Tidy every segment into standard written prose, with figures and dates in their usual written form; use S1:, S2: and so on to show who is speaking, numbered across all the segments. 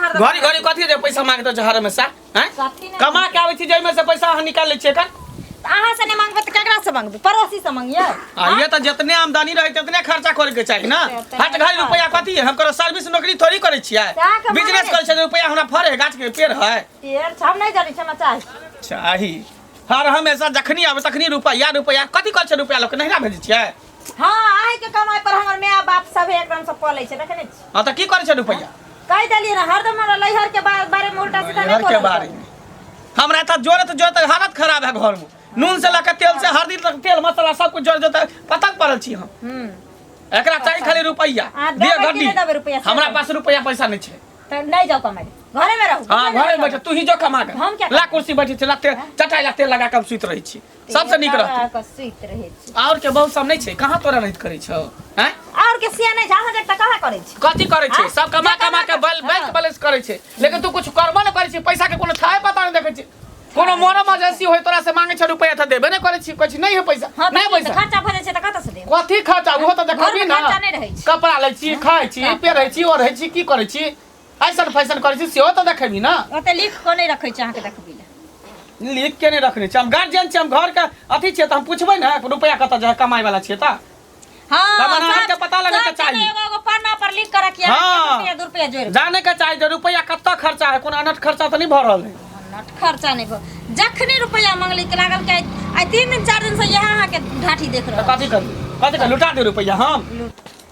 S1: हरदम
S2: घड़ी घड़ी कथी जे पैसा मांगते छै हर हमेशा हैं
S1: कथी नहि
S2: कमा के आबै छी जाहिमे से पैसा अहाँ निकाल लै छियै एखन
S1: तऽ अहाँ से नहि मांगबै तऽ केकरा से मांगबै पड़ोसी से मांगियै
S2: आ ये तऽ जितने आमदनी रहे तितने खर्चा करे के चाही ना
S1: से तऽ
S2: हट घड़ी रुपया कथी है हम करो सर्विस नौकरी थोड़ी करै छियै
S1: तऽ अहाँके
S2: बिजनेस
S1: माने-
S2: करै छियै रुपया हमरा फरे है गाछ के पेड़ है
S1: पेड़ छै, हम नहि जानै छी हमरा चाही
S2: चाही हर हमेशा जखनी आबै तखनी रुपया रुपया कथी करै छै रुपया लोक नहिरा भेजै छियै
S1: हँ अहीँके कमाइ पर हमर माय बाप सब एकदम से पलै छै देखै नहि छी
S2: हँ तऽ की करै छै रुपया
S1: कहि देलियै ने हरदम हमरा नैहर के बारे में उल्टा सीधा नहीं
S2: घर के
S1: बोलल
S2: बारे में हमरा तऽ जोड़त जोड़त हालत खराब है घर में नून से लऽ के तेल से हरदी तक तेल मसाला सब कुछ जोड़ जोड़ पतंग पड़ल छी हम एकरा चाही खाली रुपैया
S1: अहाँ
S2: दिअ
S1: देबै कि
S2: गड्डी
S1: नहि देबै रुपैआ से
S2: हमरा
S1: कहू।
S2: पास रुपैया पैसा नहीं छै
S1: तऽ नहीं जाओ कमाइ घरे में रहू
S2: हाँ घरे में बैठे तू ही जो कमा के
S1: हम क्या
S2: ला कुर्सी बैठे छै ला तेल चटाई ला तेल लगा के हम सुति रहै छी सबसे नीक रहतै
S1: कऽ सुति रहै छी
S2: और के बहुत सब नहीं छै कहाँ तोरा नहीं करै छौ हैं
S1: और के सिया नहीं छै अहाँ जक तऽ कहाँ करै छी
S2: कथी करै छै
S1: हाँ?
S2: सब कमा
S1: जे
S2: कमा के
S1: कमा
S2: बल
S1: के-
S2: बैंक
S1: हाँ।
S2: बैलेंस करै छै लेकिन तू कुछ करबो नहि करै छी पैसा के कोनो छाए पता नहि देखै छी कोनो मोरो मजेसी होय तोरा से मांगे छै रुपैया तऽ देबे नहि करै छी कहै छी नहीं है पैसा
S1: हाँ
S2: नहीं
S1: तऽ
S2: पैसा
S1: खर्चा भऽ जाइ छै तऽ कतऽ से देब
S2: कथी खर्चा ओहो तऽ देखबी
S1: घरमे
S2: ना
S1: खर्चा नहि रहै छै।
S2: कपड़ा लै छी खाइ छी पहिरै छी ओढ़ै छी की करै छी ऐसन फैशन करै छी सेहो तऽ देखेबी ना
S1: ओते लिख कऽ नहि रखै छै अहाँके देखबै लए
S2: लिख के नहि रखने छी हम गार्जियन छी हम घर के अथी छियै तऽ हम पुछबै ने रुपैआ कतऽ जाइ कमाइ वाला छियै तऽ
S1: हाँ
S2: तब अहाँके पता लगैके
S1: सब
S2: चाही।
S1: एगो एगो पन्ना पर लिख के रखिए
S2: हाँ।
S1: रुपया दू रुपया जोड़ि
S2: जाने के चाही जे रुपैआ कतऽ खर्चा है कोनो अनट खर्चा तऽ नहि भऽ रहल है
S1: नट खर्चा नहीं भऽ जखने रुपया मंगली के लागल के आइ 3 दिन 4 दिन से यह अहाँके ढाठी देख
S2: तऽ
S1: रहल
S2: कथी करू कथी करू लुटा दे रुपैआ हम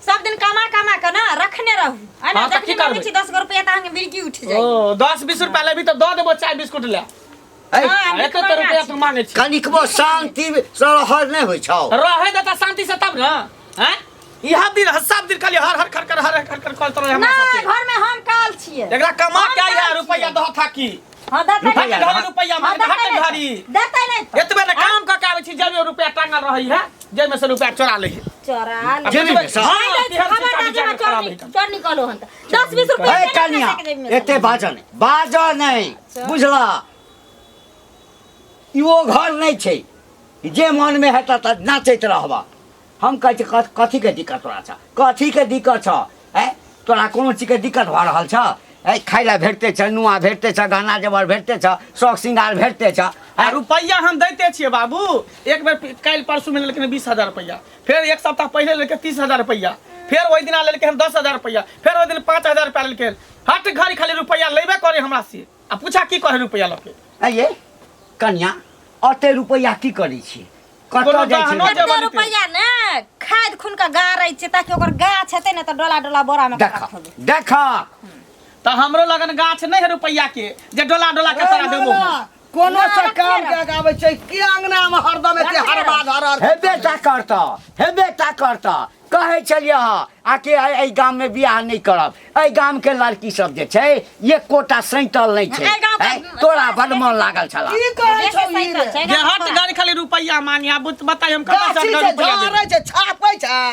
S1: सब दिन कमा कमा के ना रखने रहू आ ना
S2: हाँ, तऽ की
S1: जखने मांगै
S2: करबै?
S1: छी 10 गो रुपया तऽ अहाँके मिर्गी उठि जाइ
S2: ओ 10 20 रुपया लेबी तऽ दऽ देबो चाय बिस्कुट ले
S3: ऐ,
S1: हाँ, हम
S2: एते तऽ रुपया तू मांगे छी
S3: कनिकबो शान्ति से रहल नहि होइ छौ
S2: रहे देता शांति से तब ना हैं इहा दिन सब दिन खाली हर हर खर खर हर हर खर खर करत रहे हमरा
S1: ना
S2: साथे
S1: घर में हम काल छियै
S2: एकरा कमा
S1: हम
S2: के आइ है
S1: काल
S2: रुपया
S1: छियै।
S2: दह था की
S1: हाँ देतै
S2: हट
S1: नहि
S2: घड़ी रुपया
S1: हाँ,
S2: मांगे
S1: देतै
S2: हट
S1: नहि
S2: घड़ी
S1: देतै नहि तऽ।
S2: एतबे ने काम कऽ के आबै छी जेबे रुपया टांगल रहै है जेमे से रुपया चोरा लै है
S1: चोरा ले।
S3: जेबी में से?
S2: हाँ,
S1: नहीं दै छै,
S2: तेहन
S1: खबरदार
S2: सिक्का
S1: जे
S2: बिचारा
S1: अहाँ
S2: खराब है।
S1: चोर निकलो हन तऽ 10 20 रुपया
S3: ए
S1: देने
S3: कनिया
S1: पैसा के जेबी में से।
S3: एते बाजऽ नहि बाजऽ नहि बुझला ई ओ घर नहि छै जे मनमे हेतऽ तऽ नाचैत रहबऽ हम कहै छी कथीके दिक्कत तोरा छऽ कथीके दिक्कत छऽ आँय तोरा कोनो चीजके दिक्कत भऽ रहल छऽ आँय खाइ लए भेटते छऽ नुआ भेटते छऽ गहना जेवर भेटते छऽ शौक श्रृंगार भेटते छऽ
S2: आ रुपैआ हम दैते छियै बाबू एक बेर काल्हि परसू में लेलखिन 20,000 रुपैआ फेर एक सप्ताह पहिले लेलकै 30,000 रुपैआ फेर ओहि दिना लेलकै हन 10,000 रुपैआ फेर ओहि दिन 5,000 रुपैआ लेलकै हट घड़ी खाली रुपैआ लेबे करे हमरा से आ पूछा की करे रुपैआ लऽ के
S3: आँय ये कनिया अते रुपैआ की करै छी कतऽ
S2: कोनो
S3: जाइ
S2: गहनो
S3: छै
S2: जेवर
S1: कते रुपैआ ने खाद खून के गाड़ै छै ताकि ओकर गाछ हेतै ने तऽ डोला डोला बोरा में
S3: देख
S1: रखबै
S3: देख
S2: तऽ हमरो लगन गाछ नहि है रुपैआ के जे डोला डोला के तोरा देबो हम।
S4: कोनो
S1: ना,
S4: से
S1: रखने
S4: काम
S1: रह।
S4: के आबै छै के अंगना में हरदम एते
S1: रखने
S4: हरबा
S1: रह।
S4: धरर
S3: हेबे टा करतऽ हेबे टा करतऽ कहै छलियै हँ आकि एहि गाममे बियाह नहि करब एहि गामके लड़की सब जे छै एकोटा सैतल नहि छै
S1: एहि गामके
S3: आँय, तोरा बड मन लागल छल
S4: की कहै
S1: बेसी
S4: छौ ई
S1: सैतल
S4: रे
S1: छै,
S2: जे हट गाड़ी खाली रुपैआ मांगे आब बताइ हम कतऽ
S4: गाछी
S2: से
S4: छै
S2: रुपैआ देबै
S4: झड़ै छै छापै छै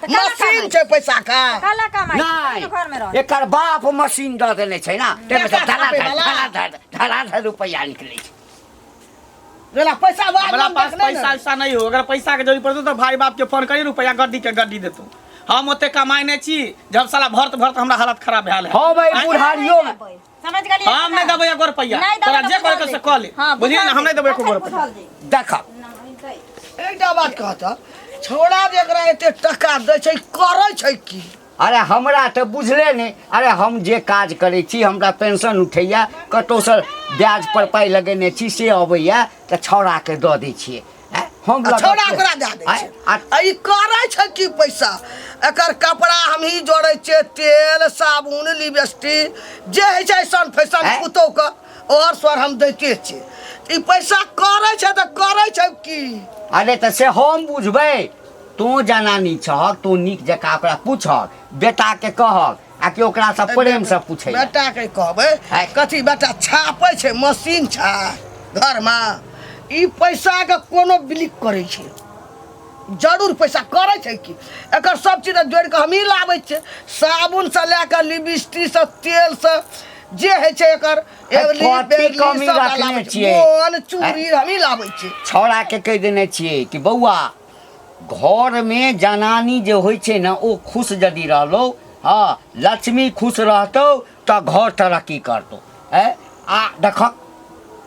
S1: तऽ काला
S4: मशीन
S1: कमाइ
S4: छै पैसा के
S1: काला कमाइ छै,
S3: नहि
S1: घर में रह
S3: एकर बाप मशीन दऽ देने छै ने ताहिमे से
S4: पैसा
S3: धरा
S4: छापै
S3: धर
S4: बला।
S3: धरा धर धरा धर रुपैआ निकलै छै
S4: जेना पैसा बाद
S2: हमरा
S4: में
S2: पास
S4: देखने
S2: पैसा
S4: ने।
S2: वैसा नहीं हो अगर पैसा के जरूरत पड़तो तो भाई बाप के फोन करी रुपया गड्डी के गड्डी देतो हम ओते कमाई नहीं छी जब साला भरत भरत हमरा हालत खराब भेल है
S3: हँ भाई बुढ़ारियो में
S1: समझ गेलियै
S2: हम नहीं देबै एको रुपया
S1: नहीं देबै
S2: तोरा
S1: तऽ
S2: जे करे के
S1: बुझल
S2: से कह ले
S1: हाँ,
S2: बुझली ना हम नहीं देबै एको रुपया
S1: बुझल जे।
S3: देख
S4: एकटा बात कहत छोड़ा जे एकरा एते टका दै छै करै छै की
S3: अरे हमरा तऽ बुझले नहि अरे हम जे काज करै छी हमरा पेंशन उठैया कतहुसँ ब्याज पर पाइ लगेने छी से अबैया तऽ छौड़ाके दऽ दै छियै आँय, हम
S4: आ
S3: लऽ
S4: छौड़ा
S3: कऽ-
S4: ओकरा दए दै
S3: आँय,
S4: छै
S3: आ
S4: आ ई करै छै की पैसा एकर कपड़ा हमही जोड़ै छियै तेल साबुन लिपस्टिक जे होइ छै सन फैशन
S3: आँय?
S4: पुतोहके और स्वर हम दैते छियै ई पैसा करै छै तऽ करै छै की
S3: अरे तऽ से हम बुझबै तोँ जनानी छहक तोँ नीक जकाँ ओकरा पूछहक बेटाके कहक आ कि ओकरासँ प्रेमसँ पूछै लए।
S4: बेटा के कहबै
S3: आँय।
S4: कथी बेटा छापै छै मशीन छै घरमे ई पैसा के कोनो बिलिक करै छै जरूर पैसा करै छै की एकर सब चीज जोड़ि कऽ हमही लाबै छियै साबुनसँ लए कऽ लिपस्टिकसँ तेलसँ जे होइ छै एकर एवली,
S3: कथी
S4: बेरली,
S3: कमी
S4: सबटा
S3: रखने
S4: लाबै छियै।
S3: छियै?
S4: मोन चूड़ी हमही लाबै छियै
S3: छौड़ाके कहि देने छियै कि बौआ घरमे जनानी जे होइ छै ने ओ खुश यदि रहलौ हँ लक्ष्मी खुश रहतौ तऽ घर तरक्की करतौ। ए आ देखक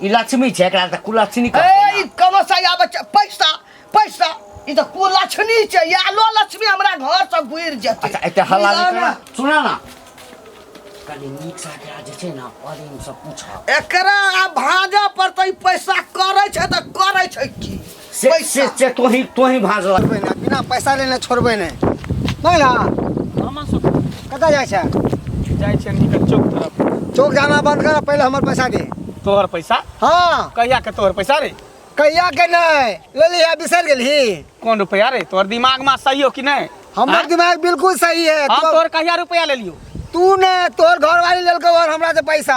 S3: ई लक्ष्मी छै, एकरा तऽ कुलक्ष्मी
S4: ए
S3: कहतै
S4: ई कोनो सही आबै छै पैसा पैसा, ई तऽ कुलक्ष्मी छै, आलो लक्ष्मी हमरा घर से घुरि जेतै।
S3: अच्छा एते हल्ला नहि
S4: मिलन।
S3: कर, सुना ना कनि नीकसँ एकरा जे छै ने प्रेमसँ पूछ।
S4: एकरा आब भाँजऽ पड़तै, ई पैसा करै छै तऽ करै छै की
S3: से से से तोही तोही भाँज लग।
S5: छोड़बै नहि, बिना पैसा लेने छोड़बै नहि। नहि ना।
S2: हम सुख
S5: कतऽ जाइ छै?
S2: जाइ छियनि हिनकर चौक तरफ।
S5: चौक जाना बंद कर, पहिले हमर पैसा दे।
S2: तोहर पैसा?
S5: हाँ।
S2: कहिया के तोहर पैसा रे?
S5: कहिया के नहीं लेली है, बिसर गेलही?
S2: कोन रुपया रे? तोहर दिमाग में सही हो कि नहीं?
S5: हमर
S2: हाँ?
S5: दिमाग बिल्कुल सही है।
S2: हम तोहर कहिया रुपया लेलियो?
S5: तू ने तोहर घर वाली लेलको और हमरा से पैसा।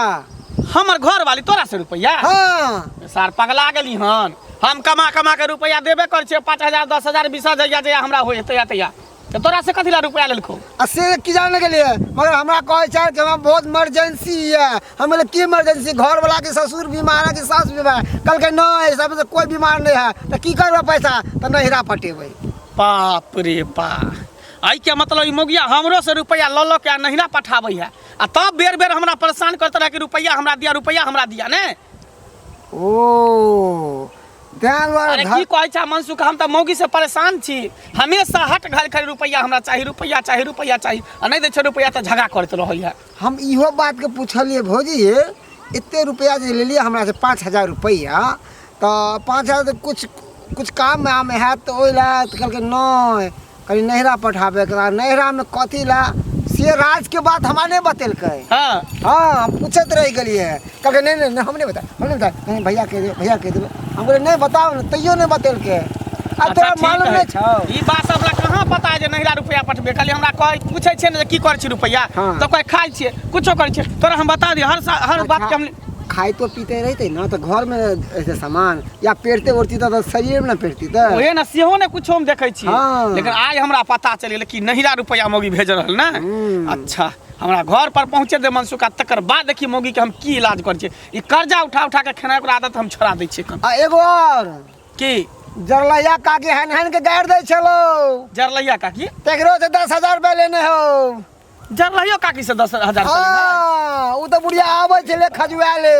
S2: हमर घर वाली तोरा से रुपया?
S5: हाँ।
S2: सार पगला गेली हन। हम कमा कमा के रुपया देबे कर छियै, 5,000 10,000 20,000 जहिया जहिया हमरा होइ तहिया तहिया। तऽ तोरा से कथी ला रुपया लेलको?
S5: आ से की जाने के लिए, मगर हमरा कहै छै कि हमरा बहुत इमरजेंसी है। हम बोले की इमरजेंसी? घर वाला के ससुर बीमार है कि सास बीमार है? कहलकै नहीं, ऐसा में तो कोई बीमार नहीं है। तऽ की करबै पैसा? तऽ नहिरा पटेबै।
S2: बाप रे बा, एहि के मतलब ई मौगिया हमरो से रुपया लऽ लऽ के आ नहिरा पठाबै है, आ तब बेर बेर हमरा परेशान करते रहे कि रुपया हमरा दिया, रुपया हमरा दिया। ने
S5: ओ तें दुआरे।
S2: अरे की कहै छै मनसुख, हम तऽ मौगी से परेशान छी हमेशा, हट घर खाली रुपया हमरा चाही, रुपया चाही, रुपया चाही, आ नहि दै छै रुपया तऽ झगड़ा करैत रहै है।
S5: हम इहो बातके पुछलियै, भौजी एते रुपया जे लेलियै हमरा से 5,000 रुपैआ, तऽ 5,000 तऽ कुछ कुछ काम आम हैत तऽ ओहि लए? तऽ कहलकै नहि, कनि नैहरा पठाबैके। नैहरामे कथी लए से राजके बात हमरा नहि बतेलकै।
S2: हाँ।
S5: हाँ, हम पूछैत रहि गेलियै। कहलकै नहि नहि नहि, हम नहि बताए, हम नहि बताए, नहीं भैया कहि देबै, भैया कहि देबै। हम कहलियै नहि बताउ ने, तैयो नहि बतेलकै। आ
S2: अच्छा,
S5: तोरा
S2: ठीक
S5: मालूम
S2: है।
S5: नहि छौ?
S2: ई बात सब हमरा कहाँ पता है जे नहिरा रुपया पठबे। खाली हमरा कहै पूछै छियै ने जे की करै छी रुपया,
S5: हाँ।
S2: तऽ कहै खाइ छियै, कुछो करै छियै। तोरा हम बता दी हर हर बात के हम
S5: खाइतो पीते रहते ना तऽ घर में ऐसे सामान या पेरते उड़ती तऽ शरीर में ना पेरती तऽ
S2: ओहे ने सेहो ने कुछो हम देखै छी।
S5: हाँ।
S2: लेकिन आइ हमरा पता चलि गेलै कि नहिरा रुपया मौगी भेज रहल ने।
S5: हम्म।
S2: अच्छा हमरा घर पर पहुँचे दे मनसुखा, तकर बाद देखी मौगी के हम की इलाज करै छियै। ई कर्जा उठा उठा के खेनाइ ओकरा आदत हम छोड़ा दै छियै।
S5: आ एगो और
S2: की?
S5: जरलैया काकी हन हन के गारि दै छलो।
S2: जरलैया काकी?
S5: तेकरो से 10,000 रुपया लेने हो।
S2: जरलैयो काकी से 10,000 रुपया लेने?
S5: हाँ, उ तऽ बुढ़िया आबै छलै खजुआले।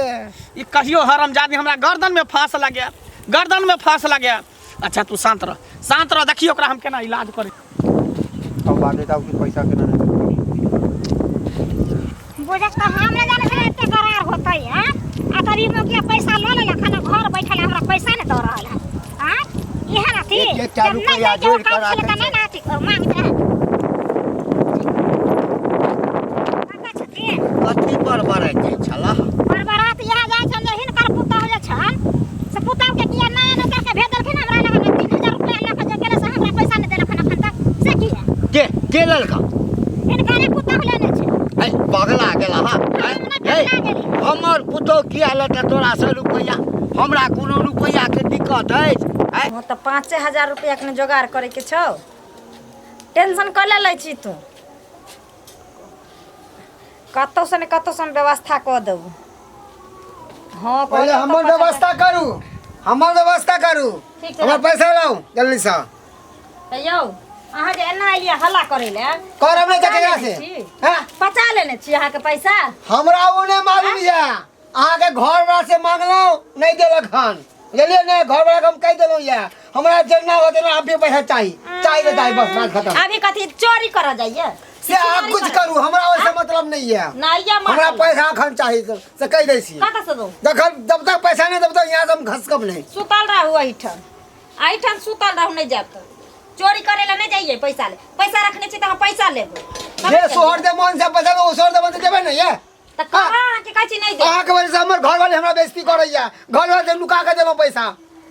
S2: ई कहियो हरामजादी हमरा गर्दन में फांस लगे, गर्दन में फांस लगे। अच्छा तू शांत रह, शांत रह, देखियो ओकरा हम केना इलाज करै।
S6: अब बात बताओ कि पैसा केना देबै?
S1: बुझक तऽ हम नहि जानै छलियै एते गरार होतै। हैं आ तब ई मौगिया पैसा लऽ लेलक हन, घर बैठल हमरा पैसा नहि दऽ रहल है। आँ इएह ने अथी
S3: एक एकटा
S1: जब नहि
S3: रुपैआ
S1: दैके
S3: जोड़ि कऽ
S1: औकात छलै
S3: राखै
S1: तऽ नहि ने अथी मांगतै। कतऽ छथिन?
S3: कथी पर बरैत छलह?
S1: बरबरात इएह जाइ छनि जे हिनकर पुतहु जे छनि से पुतहुके किया नया नौकरके भेज देलखिन हमरा लग, 3,000 रुपया लऽ कऽ जे गेलै से हमरा पैसा नहि देलखिन एखन तक, से किया?
S3: के के लेलका?
S1: हिनकरे पुतहु लेने छै।
S3: है पगला गेला हा?
S1: हम नहि पगला गेली।
S3: हमर पुतहु किया लेतै तोरा से रुपैआ? हमरा कोनो रुपैआ के दिक्कत अछि? आँय?
S1: ओ तऽ 5,000 रुपया के जोगाड़ करैके छौ, टेंशन कऽ ले लै छी तू, कतौसँ ने कतौसँ हम व्यवस्था कऽ देबौ। हाँ
S5: पहिले
S1: कहलियौ तऽ
S5: हमर
S1: पता
S5: व्यवस्था करू, हमर व्यवस्था करू।
S1: ठीक छै।
S5: हमर पैसा लाउ जल्दी से।
S1: तऽ यौ अहाँ जे एना एलियै हल्ला करै लए,
S5: करब नहि तऽ
S1: पचा
S5: केकरा
S1: लेने
S5: से?
S1: छी?
S5: हैं?
S1: पचा लेने छी अहाँके पैसा?
S5: हमरा ओ नहि मालूम यऽ, अहाँके घर वाला से मांगलहुँ नहि देलक हन, बुझलियै ने? घर वाला के हम कहि देलहुँ यऽ, हमरा जेना होतै ना अभी पैसा चाही, चाही तऽ चाही, बस बात खत्म।
S1: अभी कथी चोरी करऽ जाइए?
S5: से अहाँ कुछ करू, हमरा ओहिसँ मतलब नहीं है।
S1: नहि ये
S5: हमरा पैसा अखन चाही से कहि दै छी।
S1: कतऽ से दू?
S5: जखन जब तक पैसा नहीं तब तक यहाँ से हम घसकब नहीं।
S1: सुतल रहू एहिठाम, एहिठाम सुतल रहू, नहि जायब तऽ चोरी करे ला नहि जाइए। पैसा ले, पैसा रखने छी तऽ अहाँ पैसा लेबै।
S5: जे सोहर दे मन से पैसा ओ सोहर दे मन से देबै ने ये।
S1: तऽ कहाँ अहाँके कहै छी नहि देब?
S5: अहाँके वजह से हमर घर वाले हमरा बेइज्जती करैया, घर वाले से नुका के देलहुँ पैसा।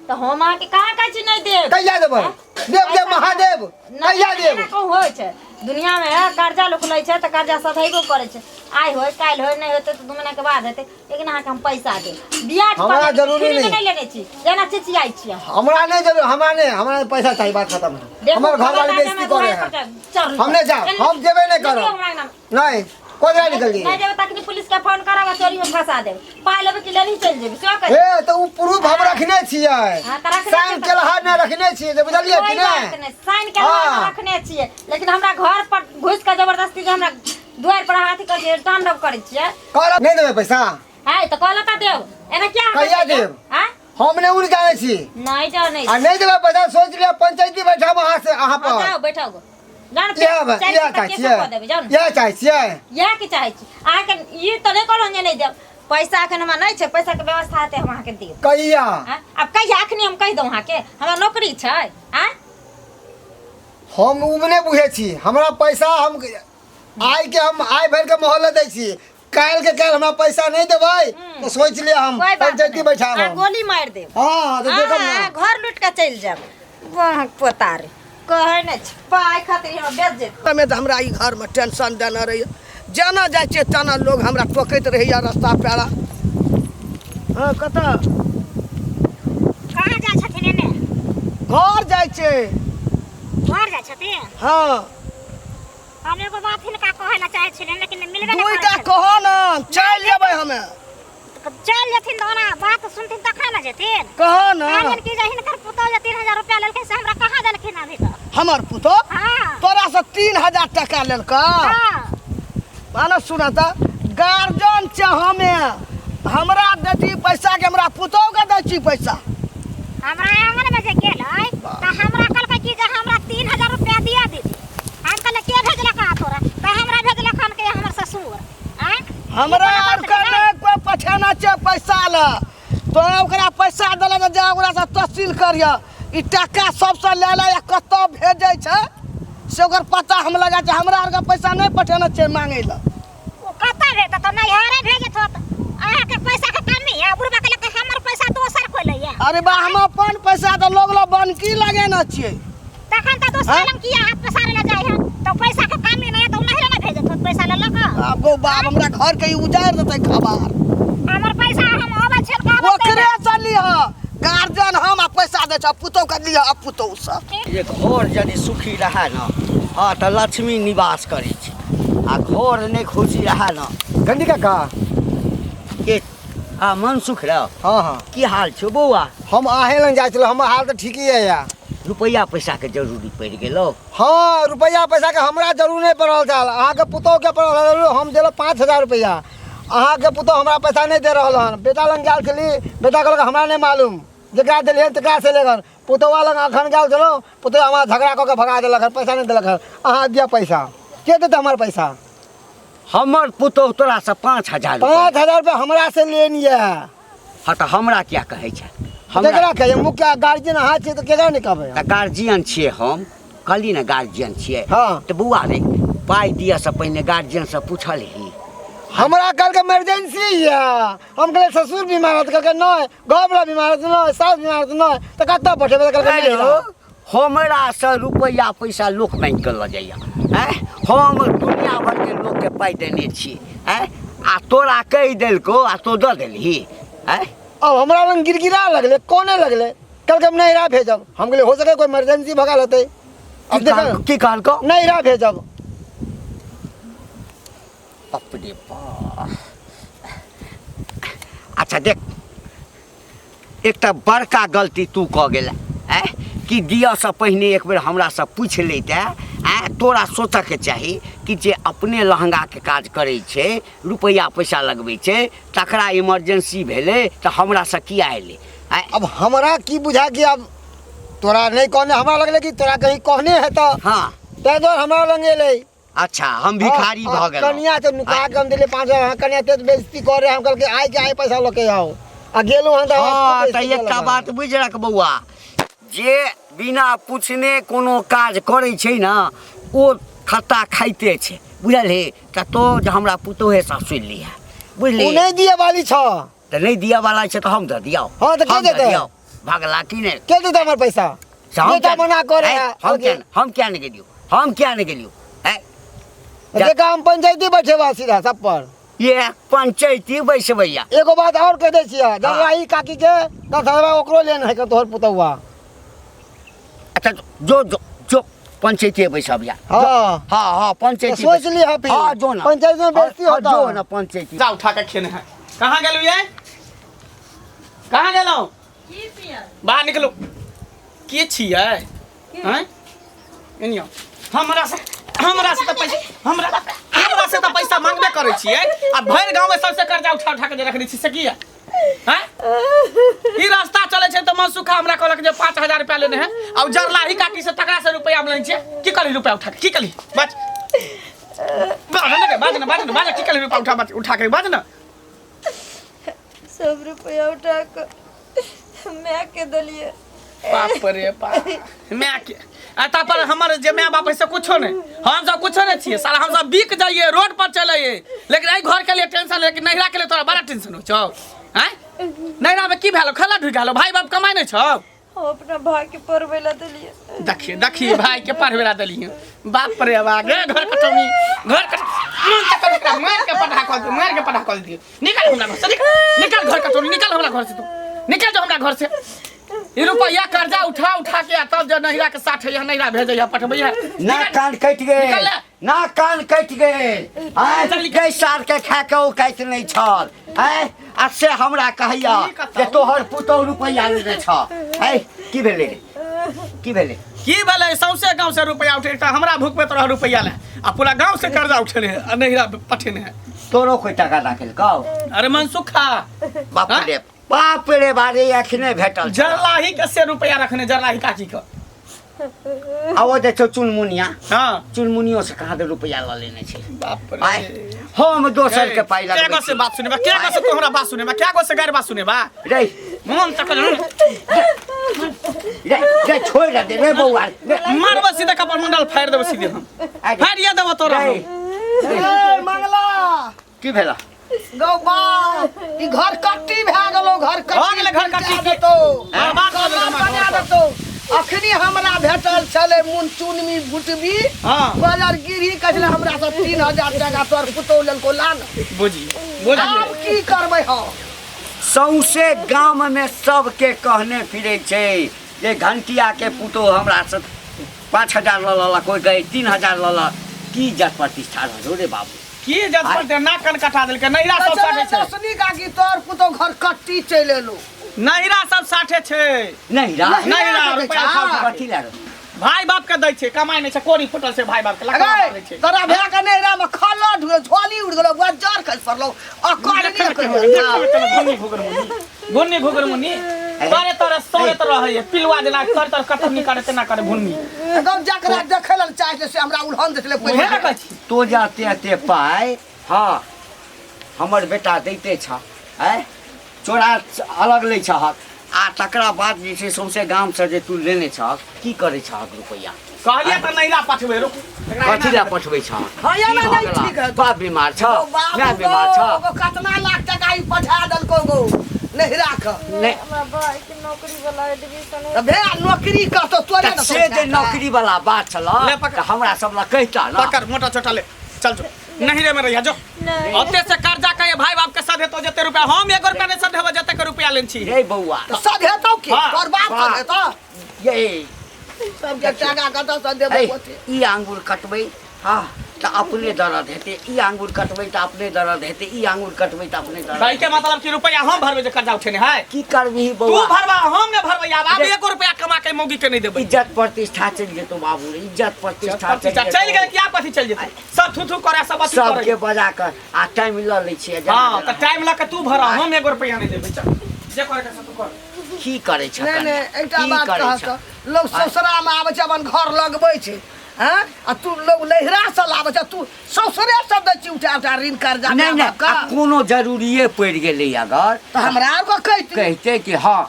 S1: तऽ हम अहाँके कहाँ कहै छी नहि देब?
S5: कहिया देबै? देव देव महादेव कहिया देब?
S1: एना कहूँ होइ छै दुनियामे? कर्जा लोक लै छै तऽ कर्जा सधैबो करै छै। आइ होय काल्हि होय, नहि होतै तऽ 2 महीनाके बाद हेतै, लेकिन अहाँके हम पैसा देब। ब्याज पर
S5: हमरा
S1: लेने छी,
S5: जरूरी
S1: फ्रीमे
S5: नहि।
S1: नहि लेने छी जेना चिचियाइ छी अहाँ।
S5: हमरा नहीं जरूर, हमरा नहीं, हमरा पैसा चाहिए, बात खत्म है।
S1: देखू,
S5: हमर घर वाले
S1: खबरदार
S5: बेइज्जती
S1: हमरा
S5: करे
S1: दुआरि
S5: है।
S1: पर चढ़ू।
S5: हम नहीं जाब, हम जेबे नहीं
S1: निकलू
S5: करब।
S1: हमरा अंगना में।
S5: नहीं, कोई निकल
S1: नहि
S5: जाइए।
S1: जेबै तखनी पुलिस के फोन करब आ चोरी में फंसा देब। पाइ लेबै कि लेनही चलि जेबै सेहो कहि।
S5: ए तऽ उ प्रूफ हम रखने छियै।
S1: हाँ, तऽ रखने
S5: साइन
S1: छियै तऽ-
S5: केलहा नहि रखने छियै जे, बुझलियै कि
S1: कोई बात
S5: नहि?
S1: नहि, साइन के
S5: हाँ।
S1: रखने छियै, लेकिन हमरा घर पर घुसि के जबरदस्ती जे हमरा
S7: दुआरि पर अहाँ अथी करै छियै तांडव करै छियै
S5: कहलक नहि देबै पैसा
S7: आय तऽ कहलक तऽ देब एना किया
S5: कहिया देब?
S7: आँय
S5: हम नहि उड़ जानै छी
S7: नहि जानै
S5: आ नहि देबै पैसा सोच लिअ पंचायती बैठाब अहाँ से अहाँ
S7: हँ,
S5: पर
S7: जाउ बैठाउ गो जाउ ने,
S5: इएह
S7: चारि
S5: इएह
S7: घंटा
S5: चाहै
S7: केसो
S5: छियै
S7: कऽ देबै जाउ ने
S5: इएह चाहै छियै
S7: इएह की चाहै छी अहाँके ई तऽ नहि कहलहुँ जे नहि देब पैसा एखन हमरा नहि छै पैसाके व्यवस्था हेतै हम अहाँके देब
S5: कहिया
S7: आँय? आब कहिया एखनी हम कहि दौं अहाँके हमरा नौकरी छै आँय
S5: हम उ नहि बुझै छी हमरा पैसा हम आइ के हम आइ भरि के मोहलत दै छी काल्हि के काल्हि हमरा पैसा नहि देबै तऽ सोचि लिअ हम
S7: कोई बात
S5: पंचायती
S7: नहि।
S5: बैठाब
S7: अहाँ
S5: हम।
S7: गोली मारि देब
S5: हँ तऽ देखब
S7: अहाँ
S5: ने
S7: घर लूटि कऽ चलि जायब वाह पोता रे कहै नहि छै पाइ खातिर हमरा बेच जेत
S4: मे तऽ हमरा ई घरमे टेंशन देने रहैए जेना जाइ छियै तेना लोग हमरा टोकैत रहैए रस्ता पेड़ा हँ कतऽ
S1: कहाँ जाइ छथिन एने
S4: घर जाइ छै
S1: घर जाइ छथिन
S4: हँ
S1: हम एगो बात हिनका कहै लए चाहै छलियनि लेकिन मिलबे नहि
S4: दुइटा
S1: करै
S4: कह ने चलि जेबै हमे
S1: छथिन। चलि जेथिन तऽ ओना बात सुनथिन तखन ने जेथिन
S4: कह ने
S1: कहलियनि कि जे हिनकर पुतोह जे 3000 रुपया लेलखिन से हमरा कहाँ देलखिन अभी तक
S4: हमर पुतोह
S1: हाँ
S4: तोरा से 3000 टका लेलका
S1: हाँ
S4: माने सुना तऽ गार्जियन छै हमे हमरा देती पैसा के हमरा पुतोह के दै छी पैसा
S1: हमरा आंगन में जे गेलै तऽ हमरा कहलकै कि जे हमरा 3000 रुपया दिया दीदी हम कहलियै के भेजलक हँ तोरा तऽ हमरा भेजलक हन के हमर ससुर आँय
S4: हमरा
S1: ई कोनो
S4: आर
S1: बात
S4: के
S1: भेलै?
S4: नहि कोइ पठेना छै पैसा लए तो ओकरा पैसा देलक तऽ जा ओकरा से तहसील करिह ई टका सबसँ लए ले या कतऽ भेजै छै से ओकर पता हम लगा छै हमरा आरके पैसा नहि पठेना छै मांगै लए
S1: ओ कतऽ भेजत तऽ नैहरे भेजत होत अहाँके पैसा के कमी है बुढ़बा के लके हमर पैसा दोसर कोइ लैया
S4: अरे बा हम अपन पैसा तऽ लोग लग बनकी लगेने छियै
S1: तखन तऽ दोसर
S4: हाँ?
S1: लग किया हाथ पसारे ला जाइ है तऽ पैसा के कमी नहीं है तऽ नैहरे ने भेजत होत पैसा ले लक
S4: आब गो बाप हमरा घर के ई उजाड़ि देतै खबार
S1: हमर पैसा हम अबै छै कहबै
S4: ओकरे से लिह गार्जियन हम आ पैसा दै छ पुतोह के लिह पुतोह से
S3: जे घर यदि सुखी रहए ने हँ तऽ लक्ष्मी निवास करै छै आ घर नहि खुशी रहए ने
S5: गंडी काका
S3: के आ मन सुख रह
S5: हाँ हाँ
S3: की हाल छौ बौआ
S5: हम अहें लग जाइ छलहुँ हमर हाल तऽ ठीके यऽ या
S3: रुपैआ पैसाके जरूरी पड़ि गेलौ
S5: हाँ रुपैआ पैसाके हमरा जरूर नहि पड़ल छल अहाँके पुतोहके पड़ल छल हम देलहुँ 5000 रुपैआ अहाँके पुतोह हमरा पैसा नहि दे रहल हन बेटा लग गेल छली बेटा कहलक हमरा नहि मालूम जकरा देलियै तकरा से लेगन पुतोहुआ लग अखन गेल छलहुँ पुतोह हमरा झगड़ा कऽ के भगा देलक हन पैसा नहि देलक हन अहाँ दिअ पैसा के देतै हमर पैसा
S3: हमर पुतोह तोरासँ 5000
S5: 5000 रुपया हमरा से लेन यऽ
S3: हँ तऽ हमरा किया कहै छै
S5: केकरा कहियै मुखिया गार्जियन अहाँ छियै तऽ केकरा नहि कहबै
S3: तऽ गार्जियन छियै हम कहली ने गार्जियन छियै
S5: हँ
S3: तऽ बौआ रे पाइ दिअ से पहिने गार्जियनसँ पूछलही
S5: हमरा कहलकै इमरजेंसी यऽ हम कहलियै ससुर बीमार है तऽ कहलकै नहि घरवला बीमार है तऽ नहि सास बीमार है तऽ नहि तऽ कतऽ पठेबै तऽ कहलकै
S3: हेलो
S5: नहि
S3: हमरासँ रुपैआ पैसा लोक मांगि कऽ लऽ जाइए आँय हम दुनिया भरिके लोकके पाइ देने छी आँय आ तोरा कहि देलकौ आ तो दऽ देलही आँय
S5: अब हमरा लग गिड़गिड़ा लगलै कोने लगलै कहलकै हम नैहरा भेजब हम कहलियै हो सकै कोइ इमरजेंसी भऽ गेल हेतै अब
S3: की
S5: देख
S3: की कहलकौ
S5: नैहरा भेजब
S3: बाप रे बाप अच्छा देख एकटा बड़का गलती तू कऽ गेला आँय कि दियऽसँ पहिने एक बेर हमरासँ पूछि लैते आँय तोरा सोचऽके चाही कि जे अपने लहङ्गाके काज करै छै रुपैआ पैसा लगबै छै तकरा इमरजेंसी भेलै तऽ हमरासँ किया एलै आँय
S5: अब हमरा की बुझा कि अब तोरा नहि कहने हमरा लगलै कि तोरा कहीं कहने हेतऽ
S3: हँ
S5: ताहि दुआरे हमरा लग एलै
S3: अच्छा हम भिखारी भऽ गेलहुँ
S5: कनिया के नुका के हम देलियै 5000 अहाँ कनिया तेज बेइज्जती करे हम कहलकै आइ के आइ पैसा लऽ के आउ आ गेलहुँ हन तऽ
S3: हँ तऽ एकटा बात बुझि रख बौआ जे बिना पूछने कोनो काज करै छै ने ओ खत्ता खाइते छै बुझलही तऽ तो जे हमरा पुतोहेसँ सुनि लिहे बुझली
S5: ओ नहि दिअ वाली छ
S3: तऽ नहि दिअ वाला छै तऽ हम दऽ दियौ
S5: हँ, तऽ के
S3: हम दऽ
S5: देतै?
S3: दियौ भगला की नहि
S5: के देतै हमर पैसा
S3: से हम
S5: बेटा
S3: किया-
S5: मना करे
S3: ऐ,
S5: है
S3: हम किया हम किया नहि गेलियौ हम किया नहि गेलियौ ऐ,
S5: देखा हम पंचायती बैठेबा सीधा सब पर
S3: ये पंचायती बैसबैया
S5: एगो बात और कह दै छियै जलवाही काकी के 10,000 ओकरो लेन है तोहर पुतौआ
S3: अच्छा जो जो जो पंचायती बैसबिया
S5: हाँ
S3: हाँ हाँ पंचायती
S5: तो सोच लिहऽ फिर।
S3: हाँ जो ना
S5: पंचायत में बेइज्जती
S3: हाँ,
S5: होता।
S3: जो ना पंचायती
S2: जा उठा के खेने है कहाँ गेलू ये कहाँ गेलहुँ बाहर निकलू के छियै हैं एनियो हमरा से तऽ पैसा हमरा हमरा तोरा से तऽ पैसा मांगबे करै छियै आ भरि गाँव में सबसे कर्जा उठा उठा के जे रखने छी से किया हैं? ई रास्ता चलै छै तऽ मनसुखा हमरा कहलक जे 5000 रुपया लेने है आ जरलाही काकी से तकरा से रुपया हम लेने छियै। की कहली रुपया उठा के की कहली? बाज बाज ने, बाज ने, बाज ने, बाज, की कहली रुपया उठा, बाज, उठा के बाज ने।
S7: सब रुपया उठा के माय के देलिए।
S2: बाप रे बाप, माय के आ ता पर हमर जे my बाप है से कुछो नहीं, हम सब कुछो नहीं छियै साला, हम सब बिक जाइए रोड पर चलैए, लेकिन एहि घर के लिए टेंशन, लेकिन नैहरा के लिए तोरा बड़ा टेंशन हो छौ। आँय नैहरा में की भेलो? खेला ढुकि गेलो, भाई बाप कमाइ नहीं छौ।
S7: हम अपना भाई के पढ़बै ला देलिए।
S2: देखिए देखिए भाई के पढ़बै ला देलिए। बाप रे बाप, गे घर कटौनी, घर कट मन तक एकरा मार के पढ़ा कऽ दियौ, मार के पढ़ा कऽ दियौ। निकल हमरा घर से, निकल, निकल घर कटौनी, निकल हमरा घर से, तू निकल जो हमरा घर से। ई रुपैया कर्जा उठा उठा के आ तब जे नैहरा के साथ है, नैहरा भेजैया पठबैया।
S3: ना कान कटि गेल,
S2: निकल ले।
S3: ना कान कटि गेल। आँय,
S2: चल निकल।
S3: गै सार के खा के ओ काटि नहि छल। आँय, आ से हमरा कहैया
S2: की कतौ?
S3: जे तोहर पुतोहु रुपैया लेने छ। आँय, की भेलै रे? की भेलै?
S2: की भेलै? सौंसे गाँव से रुपैया उठे तऽ हमरा भुकबैत रह रुपैया ले, आ पूरा गाँव से कर्जा उठेने है आ नैहरा पठेने है।
S3: तोरो कोई टाका ना केलकौ?
S2: अरे मनसुखा।
S3: बाप
S2: हाँ?
S3: रे बाप रे बारे, अखने भेटल छल।
S2: जरलाही के से रुपैया रखने, जरलाही काकी के।
S3: आ ओ जे छौ चुनमुनिया,
S2: हाँ।
S3: चुनमुनियो से कहाँ दे रुपैया लऽ लेने छै।
S2: बाप रे।
S3: आय, हम दोसर के पाइ
S2: क्या
S3: लगबै
S2: गो से
S3: छी।
S2: बात सुनेबा? क्या गो से तू हमरा बात सुनेबा? क्या गो से गारि बात सुनेबा?
S3: रे।
S2: मन तक
S3: रे, रे, छोड़ि दे रे बौआ, रे।
S2: मारबो सीधे कपार मंडल फाड़ि देबो सीधे हम।
S3: आगे।
S2: फाड़िए देबो तोरा
S3: रे।
S2: हम।
S4: ए मंगला।
S3: की भेला?
S4: गौ बा, ई घर कट्टी भए गेलो, घर कट्टी।
S2: भऽ गेलै घर कट्टी।
S4: देतौ।
S2: बर्बाद कऽ देलकै
S4: बना
S2: हमरा घर।
S4: देतौ। अखनी हमरा भेटल छलै मुनचुनमी भुटबी।
S2: हाँ।
S4: बजर गिरी कहै हमरा से 3000 टाका तोहर पुतोहु लेलको, ला ने।
S2: बुझी, बुझी।
S4: आब की करबै हम?
S3: सौंसे गाम में सबके कहने फिरै छै जे घंटिया के पुतोहु हमरा से 5000 लऽ लेलक, कोइ कहै 3000 लऽ लक। की इज्जत प्रतिष्ठा रहलो रे बाबू?
S2: की इज्जत प्रतिष्ठा? नाक कान कटा देलकै। नैहरा सब साठे छै।
S4: दसनी काकी तोहर पुतोहु घर कट्टी चलि एलो।
S2: नैहरा सब साठे छै।
S3: नैहरा?
S2: नैहरा रुपया
S4: छा।
S2: उठा उठा।
S3: कथी लए रे?
S2: भाई बाप के दै छै, कमाइ नहि छै, कोरी फुटल छै भाई बाप के, लकड़ा
S4: अरे,
S2: मारै छै।
S4: तोरा भए के नैहरा में खल्ला ढुए, झोली उड़ि गेलौ, बुआ जर खसि पड़लौ, आ कहने
S2: देखै
S4: कहियो।
S2: केना घुन्नी घुघर मुन्नी, घुन्नी घुघर मुन्नी, तोरे तोरे सरे तर रहैए, पिलुआ जेना तर तर कटनी करे तेना करे घुन्नी।
S4: एकदम जकरा देखै लेल चाहै छै से हमरा उल्हन देखले
S2: उहे ने कहै छी।
S3: तो जाते एते पाइ, हाँ, हमर बेटा दैते छ, आँय, चोरा अलग लै छहक, आ तकरा बाद जे छै सौंसे गामसँ जे तू लेने छहक, की करै छहक रुपैआ?
S2: कहलियै तऽ नैहरा पठबै, रुक।
S3: कथी लए पठबै छहक?
S4: हाँ,
S3: की
S4: एना
S3: भऽ
S4: नहि
S3: गेला?
S4: ठीक है।
S3: बाप बीमार छ,
S4: गौ बाबू
S3: माय बीमार छ।
S4: गौ, गौ, कतना लाख टका ई पठा देलको गौ नैहरा के।
S3: नहि।
S7: हमरा भाई के नौकरी वाला एडमिशन
S4: तऽ भे नौकरी करतौ तोरे
S3: तऽ
S4: ने
S3: से जे नौकरी वाला बात छल
S2: ले पकड़।
S3: तऽ हमरा सब लग कहिता ने।
S2: पकड़ मोटा छोटा ले चल जो नैहरे में रहिया जो।
S7: नहीं।
S2: ओते से कर्जा के भाई बाप के सधेतो जते रुपया, हम एगो रुपया नहीं सधेबो जते के रुपया लेन छी।
S3: रे बौआ।
S4: तऽ सधेतौ की?
S2: हाँ।
S4: तोहर बाप
S3: बाप।
S4: सधेतौ?
S3: ये।
S4: सबके टाका कतऽ सधेबै
S3: ऐ,
S4: ओते?
S3: ई आंगुर कटबै, हाँ, तऽ अपने दर्द हेतै, ई आंगुर कटबै तऽ अपने दर्द हेतै, ई आंगुर कटबै तऽ अपने दर्द।
S2: भाई के मतलब कि रुपया हम भरबै जे कर्जा उठेने है?
S3: की करबिही
S2: तू
S3: बौआ?
S2: भरबा, हम नहीं भरबै। आब
S3: रे।
S2: एको रुपया कमा के मौगी के नहीं देबै।
S3: इज्जत प्रतिष्ठा चलि जेतौ बाबू रे, इज्जत प्रतिष्ठा
S2: प्रतिष्ठा चलि गेल कि आब कथी चलि जेतै? सब थू थू करे, सब अथी करे।
S3: सबके बजा कऽ आ टाइम लऽ लै छियै, जेना
S2: हाँ,
S3: जेना।
S2: तऽ टाइम लऽ के तू भरा, हम एको रुपया नहीं देबै। चल जे करे के से तू कर।
S3: की करै छ
S4: नहि,
S3: कन्या?
S4: नहि, एकटा
S3: की
S4: बात
S3: करै
S4: कहत
S3: छ?
S4: तऽ लोग ससुरा में आबै छै अपन घर लगबै छै, हाँ? आ तू लोग नैहरा से लाबै छै, तू ससुरे से दै छी उठा उठा ऋण कर्जा
S3: नहि,
S4: माय
S3: नहि,
S4: बापके।
S3: आ कोनो जरूरिये पड़ि गेलै अगर
S4: तऽ हमरा आरके कहितै।
S3: कहितै कि हाँ,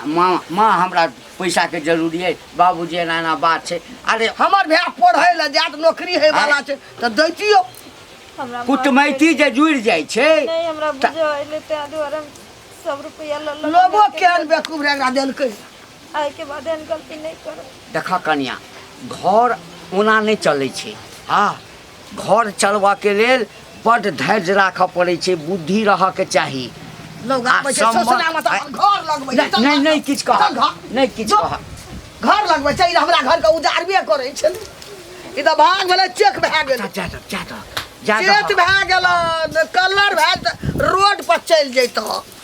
S3: माँ हमरा पैसाके जरूरी अइ बाबूजी, एना एना बात छै। अरे
S4: हमर भाय पढ़ै लए जायत, नौकरी होइवला छै तऽ दैतियौ।
S7: हमरा
S3: कुटमैती जे जुड़ि जाइ छै।
S7: नहि, हमरा बुझल एलै, ताहि दुआरे हम सब रुपैआ लऽ लऽ
S4: लोगो केहन बेवकूफ रहै, एकरा देलकै।
S7: आइ के बाद एहन गलती नहि करब।
S3: देखऽ कनिया, घर ओना नहि चलै छै। हाँ, घर चलबऽके लेल बड्ड धैर्य राखऽ पड़ै छै, बुद्धि रहऽके चाही।
S4: लोग
S3: आ
S4: आबै छै
S3: सम्बन्ध-
S4: ससुरामे तऽ अपन घर लगबै छै।
S3: नहि,
S4: चल
S3: नहि,
S4: घर।
S3: नहि किछु कहब।
S4: चल घर।
S3: नहि किछु
S4: जो।
S3: कहब।
S4: घर लगबै छै, ई हमरा घरके उजाड़बे करै छै। ई तऽ भाग भेलै, चेक भए गेलै।
S3: जा, जा, जा, जा, जा,
S4: चेक भए गेल, कलर भए गेल, रोड पर चलि जैतह।